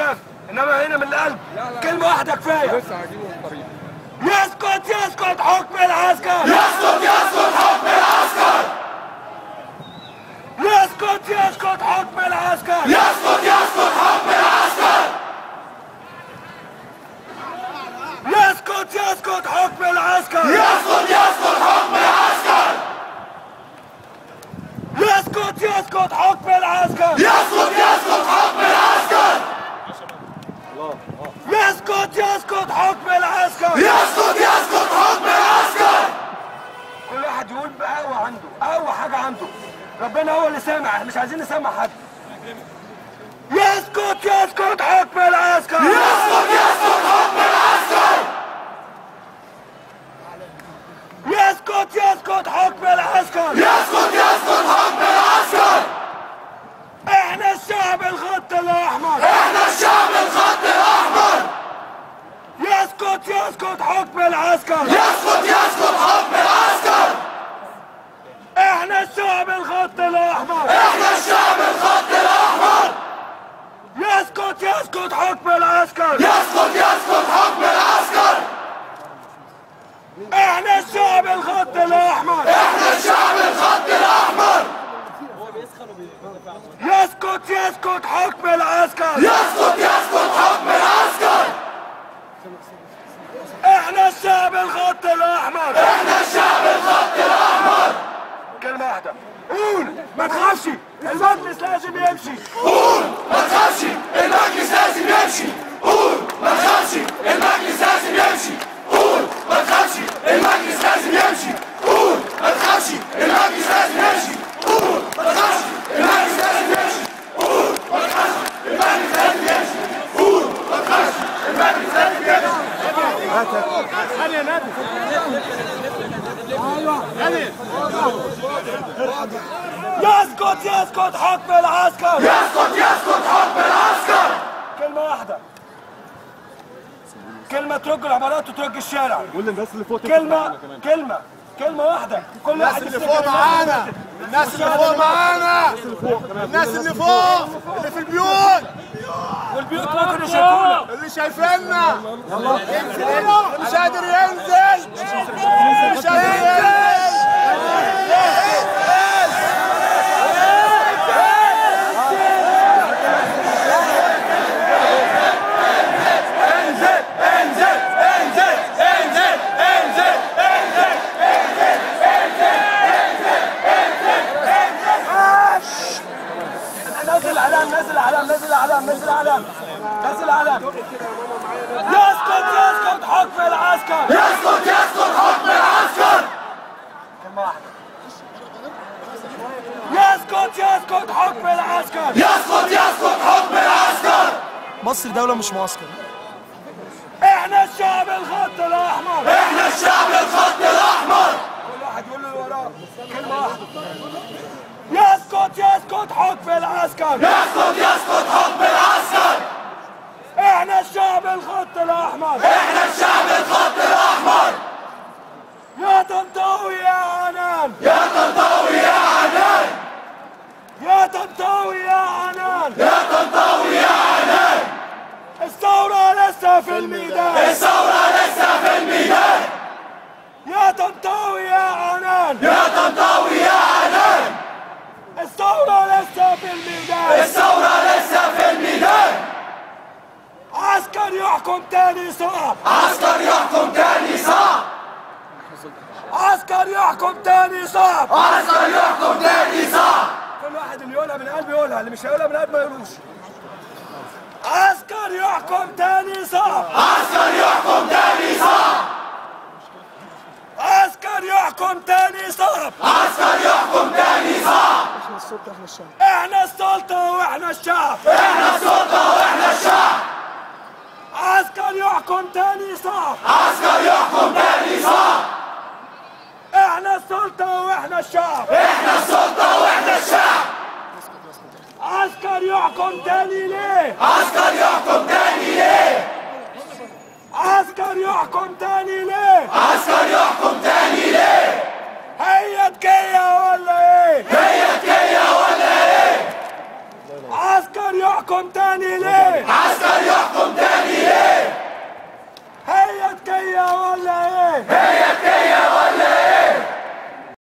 الهتاف، انما هنا من القلب. كلمة واحدة كفاية. لسه هجيبه من الطريق. يسقط يسقط حكم العسكر. يسقط يسقط حكم العسكر. يسقط يسقط حكم العسكر. يسقط يسقط حكم العسكر. يسقط يسقط حكم العسكر. يسقط يسقط حكم العسكر. يسقط يسقط حكم العسكر. يسقط يسقط حكم العسكر. يسقط يسقط حكم العسكر. يسقط يسقط حكم العسكر. كل واحد يقول بأقوى عنده، أقوى حاجة عنده. ربنا هو اللي سامع، احنا مش عايزين نسمع حد. يسقط يسقط حكم العسكر. يسقط يسقط حكم العسكر. يسقط يسقط حكم العسكر. يسقط يسقط حكم العسكر. احنا الشعب الخط الاحمر. احنا الشعب الخط الاحمر. يسقط يسقط حكم العسكر. يسقط يسقط حكم العسكر. احنا الشعب الخط الاحمر. احنا الشعب الخط الاحمر. يسقط يسقط حكم العسكر. يسقط يسقط حكم العسكر. احنا الشعب الخط الاحمر. احنا الشعب الخط الاحمر. يسقط يسقط حكم العسكر. يسقط يسقط حكم العسكر. احنا الشعب الخط الاحمر. احنا الشعب الخط الاحمر. كلمة واحدة، قول ما تخافش، المجلس لازم يمشي. قول ما تخافش، المجلس لازم يمشي. قول ما تخافش، المجلس لازم يمشي. قول ما تخافش، المجلس لازم يمشي. قول ما تخافش، المجلس لازم يمشي. قول ما تخافش، المجلس لازم يمشي. قول ما تخافش، المجلس لازم يمشي. قول ما تخافش، المجلس لازم يمشي. يسقط يسقط حكم العسكر. يسقط يسقط حكم العسكر. كلمة واحدة، كلمة ترج العمارات وترج الشارع. قول للناس اللي فوق. كلمة كلمة كلمة واحدة. كل الناس اللي فوق معانا، الناس اللي فوق معانا، الناس اللي فوق، اللي في البيوت، والبيوت ممكن يشاركونا، اللي شايفيننا، اللي مش قادر ينزل، مش قادر ينزل. نزل اعلام، نزل اعلام، نزل اعلام، نزل اعلام، نزل اعلام. يسقط يسقط حكم العسكر. يسقط يسقط حكم العسكر. كلمة واحدة. يسقط يسقط حكم العسكر. يسقط يسقط حكم العسكر. مصر دولة مش معسكر. احنا الشعب الخط الاحمر. احنا الشعب الخط الاحمر. كل واحد يقول اللي وراه كلمة واحدة. يسقط يسقط حكم العسكر. يسقط يسقط حكم العسكر. احنا الشعب الخط الاحمر. احنا الشعب الخط الاحمر. يا طنطاوي يا عنان. يا طنطاوي يا عنان. يا طنطاوي يا عنان. يا طنطاوي يا عنان. الثورة لسه في الميدان. الثورة لسه في الميدان. يا طنطاوي يا عنان. يا طنطاوي يا عنان. الثورة لسه في الميدان. الثورة لسه في الميدان. عسكر يحكم تاني صعب. عسكر يحكم تاني صعب. عسكر يحكم تاني صعب. عسكر يحكم تاني صعب. كل واحد اللي يقولها من قلبه يقولها، اللي مش هيقولها من قلبه ما يقولوش. عسكر يحكم تاني صعب. عسكر يحكم تاني صعب. عسكر يحكم تاني صعب. عسكر يحكم تاني صعب. احنا السلطة احنا الشعب. احنا السلطة واحنا الشعب. احنا السلطة واحنا الشعب. عسكر يحكم تاني صعب. عسكر يحكم تاني صعب. احنا السلطة واحنا الشعب. احنا السلطة واحنا الشعب. عسكر يحكم تاني ليه؟ عسكر يحكم تاني ليه؟ عسكر يحكم تاني ليه؟ عسكر يحكم تاني ليه؟ هي تكية ولا ايه؟ هي تكية ولا ايه؟ عسكر يحكم يحكم تاني ليه؟ عسكر يحكم تاني ليه؟